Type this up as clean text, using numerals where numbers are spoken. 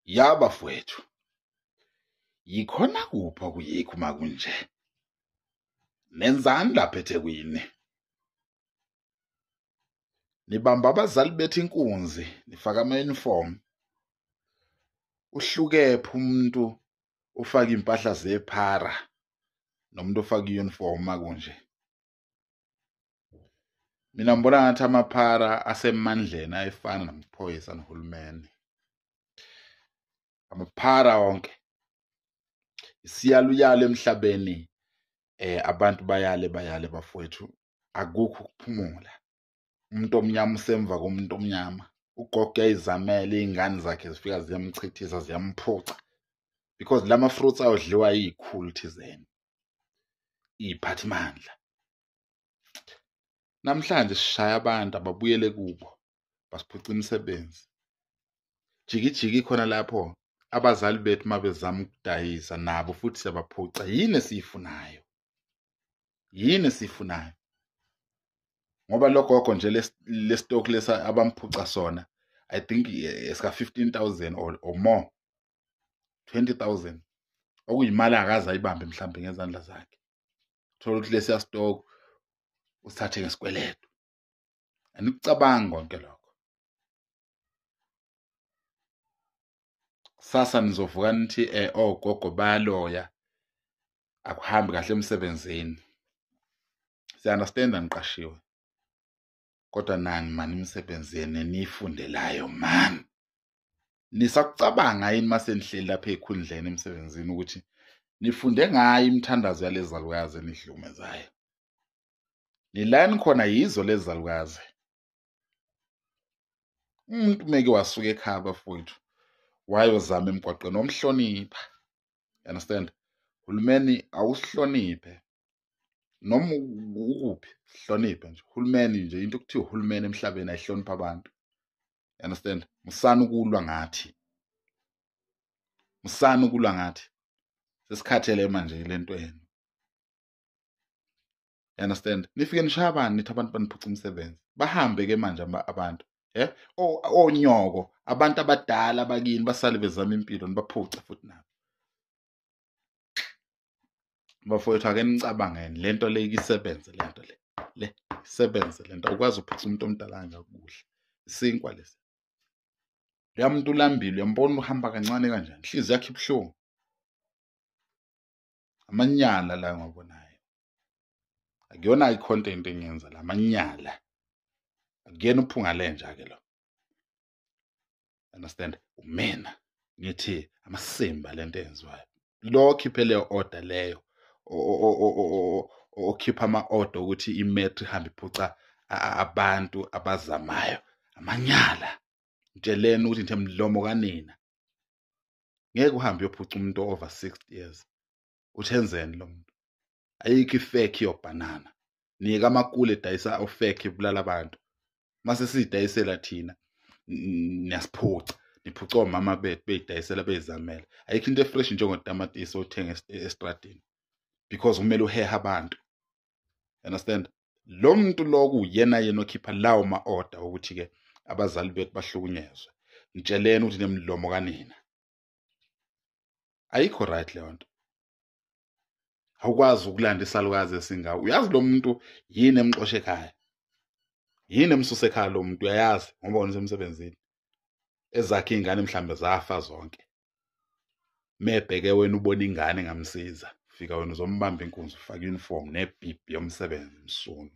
Ya bafowethu, yikhona kuphi okuyikho uma kunje? Nenzani lapha eThekwini? Nibamba abazali bethu inkunzi, nifaka ama-uniform. Uhlukephi umuntu ofaka iy'mpahla zephara nomuntu ofaka i-uniform uma kunje? Mina ngibona ngathi amaphara asemandleni ayefana namaphoyisa nohulumeni. Amaphara wonke. Isiyaluyalu emhlabeni, abantu bayale bayale bafowethu, akukho ukuphumula. Umuntu omnyama usemva komuntu omnyama. Ugogo uyayizamela, iy'ngane zakhe zifika ziyamchithisa, ziyamphuca. Because lama fruits ayodliwa iy'khulu thizeni, iy'phathimandla. Namhlanje sishaya abantu ababuyele kubo, basiphuca imisebenzi. Jiki jiki khona lapho abazali bethu mabezama ukudayisa nabo futhi siyabaphuca. Yini esiyifunayo? Yini esiyifunayo? Ngoba lo gogo nje le stock lesa abamphuca sona, I think esika 15,000 or more, 20,000, okuyimali akaze ayibambe mhlambe ngezandla zakhe. Thola ukuthi lesiya stock usithathe ngesikweletu. Anikucabangi konke lokho. Kusasa nizovuka nithi ogogo bayaloya, akuhambi kahle emsebenzini. Siya-understand niqashiwe, kodwa nani mani imisebenzi yenu eniyifundelayo mani. Nisakucabanga yini mase nihleli lapha ey'khundleni emsebenzini ukuthi nifunde ngayo imithandazo yalezi zalukazi enihlukumezayo? Nilayini khona yizo lezi zalukazi. Umuntu meke wasuka ekhaya bafowethu wayozama emgwaqeni womhlonipha. You understand? Hulumeni awusihloniphe noma ukuphi, sihloniphe nje. Hulumeni nje, into okuthiwa uhulumeni emhlabeni ayihloniphe abantu. You understand? Musani ukulwa ngathi, musani ukulwa ngathi. Sesikhathele manje lento yenu. You understand? Nifike nishaya abantu, nithi abantu baniphuca imisebenzi. Bahambe ke manje abantu. Onyoko, abantu abadala bakini basale bezama impilo, nibaphuce futhi nabo. Bafowethu ake nicabangeni lento le isebenze, lento le. Le isebenze lento. Awukwazi ukuphuca umuntu omdala kangaka ukudla. Isinkwa lesi. Loya muntu ulambile, uyambona uhamba kancane kanjani. Inhliziyo yakhe ibuhlungu. Amanyala la engiwabonayo. Akuyona i-content engiyenza la, amanyala. Akuyena uphunga lenja ke lo. Understand? Umina ngithi amasimba lento eyenziwayo. Lo okhiphe leyo order leyo, okhipha ama-order ukuthi imetro ihambe iphuca abantu abazamayo. Amanyala. Ntsheleni ukuthi ngithe mlomo kanina. Ngeke uhambe uyophuca umuntu over 60 years. Uthenzeni lo muntu? Ayikho ifake yobhanana. Nika amakule edayisa ofake ibulala abantu. Mase sidayisela thina niyasiphuca. Niphuca omama bethu beyidayisela beyizamela. Ayikho into efresh njengotamatisi othenga estradini because kumele uhehe abantu. Understand? Lo muntu lo kuyena yena okhipha lawo ma-order ukuthi ke abazali bethu bahlukunyezwe. Ngitsheleni ukuthi nemlomo kanina. Ayikho right leyo nto. Awukwazi ukulanda isalukazi esingawo. Uyazi lo muntu yini emxoshe ekhaya? Yini emsuse ekhaya lo muntu? Uyayazi ngoba wena usemsebenzini. Ezakhe iy'ngane mhlambe zafa zonke. Mebheke wena ubona ingane engamsiza. Fika wena uzombamba inkunzi, ufake uniform nebhibhi yomsebenzi msunu.